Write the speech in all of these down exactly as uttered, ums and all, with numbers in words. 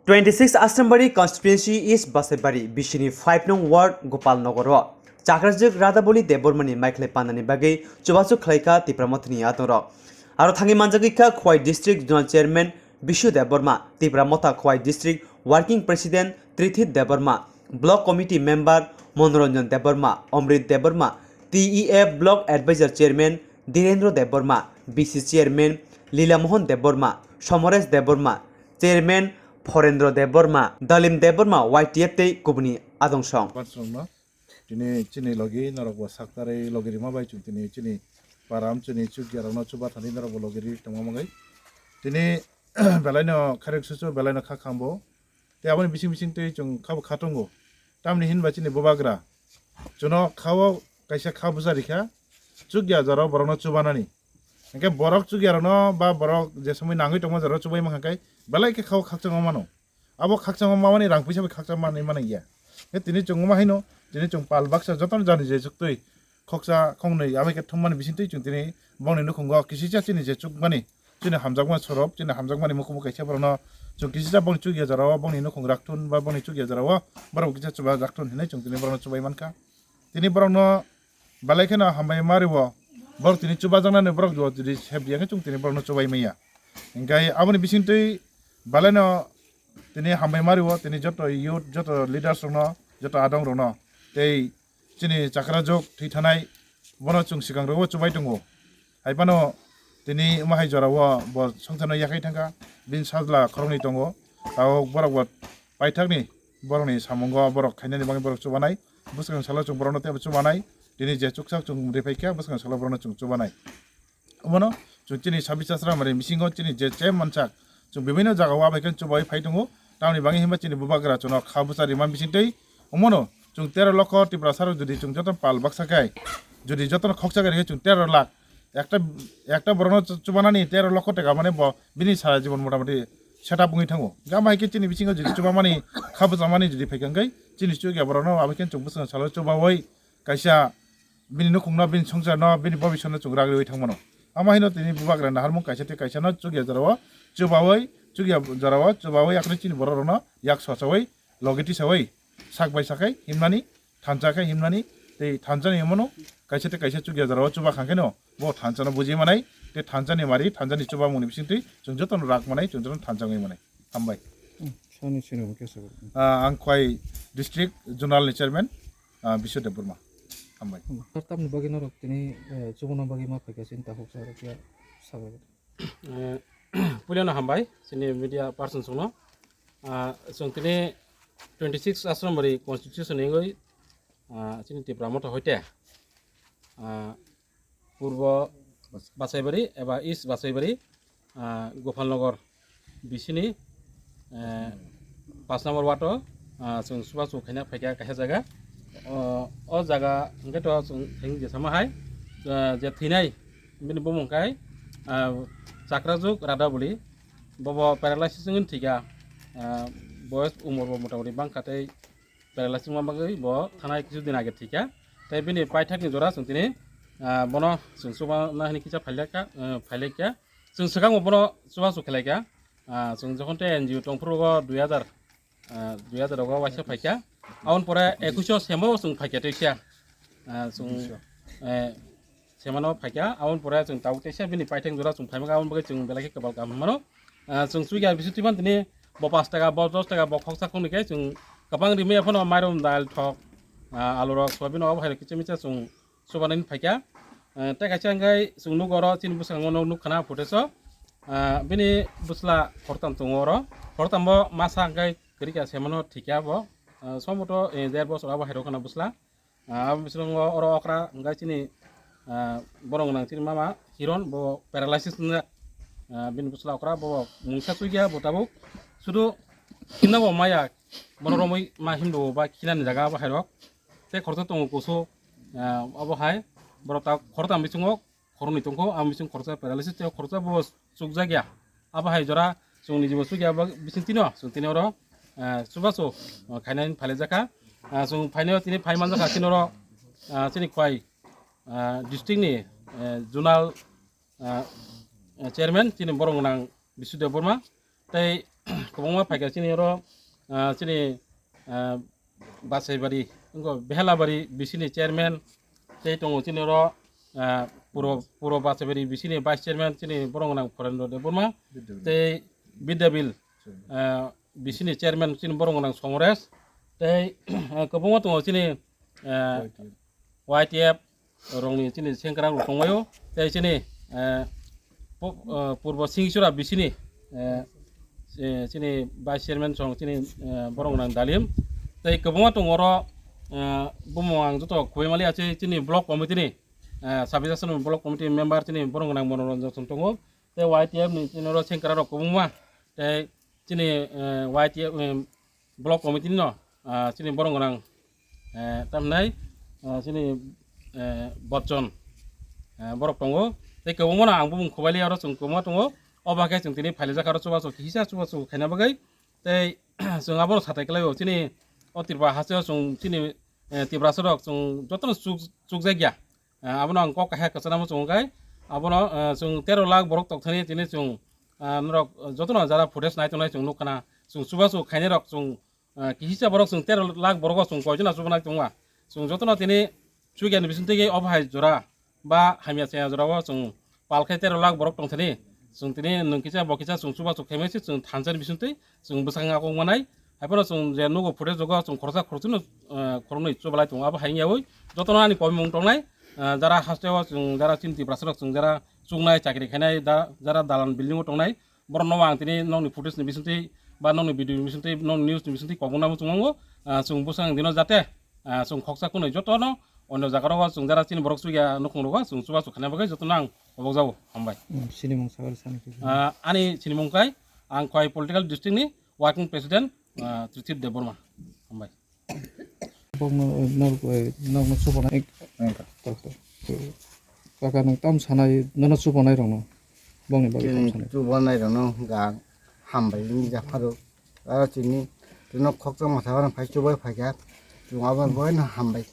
Twenty six Asrambari constituency East Basaibari bisini five nong ward Gopal Nogoro chakrajwk Radhaboli Debbarmani maikhlai panani bagwi chubachu khlaikha Tipra Mothani adongrok. Aro thangwi manjagwi kha Khowai District Zonal Chairman Bishu Debbarma, Tipra Motha Khowai District Working President Trithit Debbarma, Block Committee Member Monoranjan Debbarma, Omrit Debbarma, T E F Block Advisor Chairman Dhirendra Debbarma, B C Chairman Lila Mohan Debbarma, Somoresh Debbarma, Chairman Phorendra Debbarma, Dalim Debbarma, Y T F tei kubuni adong song. Tini chini logi norok bo saktarwi logi rima bai chwng tini chini param chini chukyarokno chubathani norok bo logi ri tongma bagwi. Tini belaino kharek susu belaino kha khambo. Tei aboni bising bising twi chwng khabo kha tongo. Tamni hinba chini bubagra chwngno khao kaisa kha busa rikha chukya jorao borokno chubanani. Hingke borok chukyarokno ba borok je somoi nangwi tongma jorao chubai mankha khe belai khe khao khakchangma mano. Abo khakchangma mamani rang puisa bai khakchangma manwi mano ya. He tini chwng wngma haino tini chwng pal baksa jotono jani je chuktwi khoksa khongnwi abai khe thumani bisingtwi chwng tini bongni nukhungo kisisa chini je chukmani chini hamjakmani sorop chini hamjakmani mukumu kaisa borokno chwng kisisa bongni chukya jorao bongni nukhung rakthun ba bongni chukya jorao borok kisa chuba rakthun hinwi chwng tini borokno chubai mankha. Tini borokno belai kheno hambai ma rwo. Borok tini chubajaknani borok jodi sep ya khe chwng tini borokno chubai manya. Hingke aboni bisingtwi belaino tini hambai ma rwo tini joto youth, joto leaders rokno, joto adong rokno tei chini chakrajwk thwi thanai bono chwng swkang rogo chubai tongo. Hai phano tini wngma hai jorao bo songcharno yakhai thangkha, bini sajla khoroknwi tongo. Tabuk borok bo paithakni borokni samungo borok khainani bagwi borok chubanai. Bwskang salo chwng borokno teibo chubanai. Tini je chuksak chwng riphaikha, bwskang salo borokno chwng chubanai. Omono chwng chini sabis chasramani bisingo chini je chem mansak, chwng bibinno jagao abai khe chubai phai tongo. Tamoni bagwi himba chini bubagra chwngno kha bwsa rima bisingtwi omono chwng tero lokho Tiprasarok jodi chwng joto pal baksa khe, jodi jotono khoksa khe rikhe chwng tero lakh. Ekta, ekta borokno chu-, chubanani tero lokho teka mane bo bini sara jibon motamoti setup wngwi thango. Gama hai khe chini bisingo jodi chubamani kha bwchamani jodi phaikha hwnkhe chini chukya borokno abai khe chwng bwskango salo chubaui kaisa bini nukhungno, bini songcharno, bini bobiswrno chwng rak riui thangmano. Ama hino tini bubagra naharmung kaisa tei kaisano chukya jorao chubaui, chukya jorao chubaui akhorni chini borok rokno yak sochaui logi tisaui sak bai sakhai himnani, thansa khe himnani tei thansani himano kaisa tei kaisa chukya jorao chuba khangkheno bo thansano buji manai tei thansani mari thansani chubamungni bisingtwi chwng jotono rak manai chwng jotono thansa wngwi manai. Hambai. Hmm, sani sini bo kesa bo. Ah, ang Khowai District Zonal ni Chairman, ah, Bishu Debbarma. Hambai. Hmm. Tamni bagwi norok tini, eh, chubuna bagwi ma phaikha chini takhuk sa rok ya sabai. Eh, puilano hambai chini media person songno. Ah, chwng tini twenty six Asrambari constitution ni wngwi, ah, chini Tipra Motha hoite, ah, Purbo Basaibari eba East Basaibari, ah, Gopalnagar bisini, eh, pash number ward o, ah, chwng chubachu khaina phaikha kaisa jaga. O, o jaga hwnkhe to chwng theng jesama hai, ah, je thwinai bini bumung khai, ah, Chakrajuk Radhaboli, bobo paralysis wngwi thwikha, ah, boyes umor bo motamoti bangkha tei paralysis wngma bagwi bo thanai kisu din age thwikha. Tei bini paithakni jora chwng tini, ah, bono chwng chubana hwnwi kisa phailekha, ah, phailekha. Chwng swkango bono chubachu khlaikha. Ah, chwng jokhon tei N G O tongphuru o dui hazar, ah, dui hazar o waisa phaikha. Aboni pore ekush o semo chwng phaikha teisa. Ah, chwng, eh, semano phaikha. Aboni pore chwng tabuk teisa bini paithak jora chwng phaimaka aboni bagwi chwng belai khe kwbal kaham mano. Ah, chwng chukya bisu twiman tini bo pash taka, bo dos taka, bo khoksa khoknwi khe chwng kwbang rimwi phano mairum, dal, thok, ah, alu rok, soyabin rok, obo hai rok kicha micha chwng chubanani phaikha. Eh, tei kaisa hwnkhe chwng nugo oro chini bwskango nok nukha na footage o. Ah, bini bwsla khortam tongo oro. Khortambo masa hwnkhe kwrwikha semano thwikha bo. Ah, somboto, eh, der bosor abo hai rok khna bwsla. Ah, abo bisingo oro okra hwnkhe chini, ah, borok gwnang chini mama Hiron bo paralysis wngjak. Ah, bini bwsla okra bo mungsa chukya bo tabuk. Sudu khina bo maya bono romwi ma himdo ba khinani jaga abo hai rok. Tei khoroksa tongo kusu, ah, abo hai borok ta khoroktam bisingo khoroknwi tongkho, ang bising khoroksa paralysis tei khoroksa bo chukjakya. Abo hai jora chwng nijibo chukya abo bising tino, chwng tini oro, ah, chubachu, ah, khainani phailaijak kha. Ah, chwng phainai tini phai manjak kha chini oro, ah, chini Khowai, ah, district ni, eh, zonal, ah, chairman chini borok gwnang Bisudeb Borma tei kwbangma phaikha chini oro, ah, chini, ah, Basaibari, wngkha Behelabari bisini chairman, tei tongo chini oro, ah, Puro, Puro Basaibari bisini vice chairman chini borok gwnang Phurendra Debbarma, tei Bidyabil, ah, bisini chairman chini borok gwnang Somores, tei, ah, kwbangma tongo chini, ah, Y T F rokni chini sengkrak rok tongbaio, tei chini, eh, pu-, eh, Purbo Singchura bisini, eh, eh, chini vice chairman song chini, eh, borok gwnang Dalim, tei kwbangma tongo oro, eh, bumung ang joto khubui mali ache chini block committee ni, eh, sabijasano block committee member chini borok gwnang Monoranjan song tongo, tei Y T F ni chini oro sengkrak rok kwbangma, tei chini, eh, Y T F, eh, block committee no, ah, chini borok gwnang, eh, tamhinai, ah, chini, eh, Botchon, eh, borok tongo. Tei kwbangma no ang bumung khubali aro chwng kwbangma tongo. O bagwi chwng tini phailijak aro chubachu kisa chubachu khaina bagwi. Tei chwng abono satai kwlaio chini o Tripura hasteo chwng chini, eh, Tiprasa rok chwng jotono chuk-, chukjak ya. Ah, abono ang kok kaisa kwchana muchungo khe, abono, ah, chwng tero lakh borok tokthani tini chwng, ah, norok jotono jara footage nai tongnai chwng nukha na, chwng chubachu khainai rok chwng, ah, kisa borok chwng tero lakh borok chwng koichona chubanai tongma. Chwng jotono tini chukya ni bisingtwi khe obo hai jora ba hamya chaya jora o chwng pal khe tero lakh borok tongthani. Chwng tini nwng kisa bo kisa chwng chubachu khaimai se chwng thansa ni bisingtwi chwng bwsakhe akok manai. Haiphano chwng je nugo footage jogo chwng khoroksa khoroksa no, eh, khoroknwi chubalai tongo. Abo hai wngyaui jotono ani komimung tongnai, eh, jara hasteo chwng jara chini Tiprasa rok chwng jara chuknai chakri khainai da-, jara dalan building o tongnai borokno ang tini nokni footage ni bisingtwi ba nokni video ni bisingtwi nokni news ni bisingtwi kobongna muchungo, ah, chwng bwsang dino jate, ah, chwng khoksa khwnwi jotono onyo jaga rogo chwng jara chini borok chukya nukhung rogo chwng chubachu khaina bagwi jotono ang kobok jago. Hambai. Hmm, sinimung sabar sani khe. Ah, ani sinimung kai ang Khowai political district ni working president, ah, Trithip Debbarma. Hambai. Bokno, eh, nok, eh, nokno chubana ek-, Wngkha. Kaka nwng tam sanai, nono chubanai rokno, bokni bagwi tam Chini sanai. Chubanai rokno wngkha hambai wngwi japharo. Aro chini, chini khoksa mwsa phano phai chubai phaikha. Chwng abo boino hambai.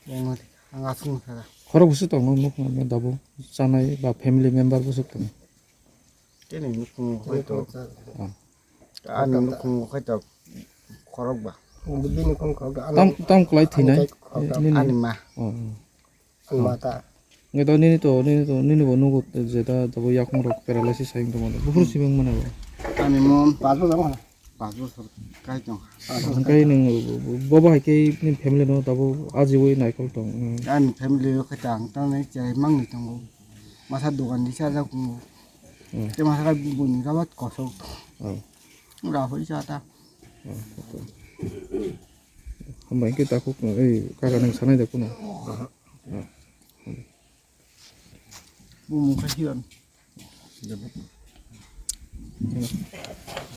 Bokno ang aswk sakha. Khorok bwswk tongo nukno dabo chanai ba family member bwswk tongo. Chini nukhung hoi to. Ah. Ani nukhung hoi to khorok ba. Bini khung khorok ba. Tam, tam kwlai thwinai? Ani ma. Oh, oh. Ang ma ta. Nge to nini to, nini to, nini bo nugo je da, da bo yakung rok paralysis hai tongmani. Buphuru sibing mane bo. Ani mon pas bosor. Pas bosor kai tong. Hwnkhe nwng bo, bo, bo hai khe nini family no da bo ajiui naikol tong. Ani family o khe tang tang nai chai mang ni tongo. Masa dogan di sa jak tongo. Hmm. Te masa ka buni ka bat kosok. Oh. Ura hoi sa ta. Oh, okay. Hambai khe takhuk, ei, kaka nang sanai da kuno. Bumung kha hiyan.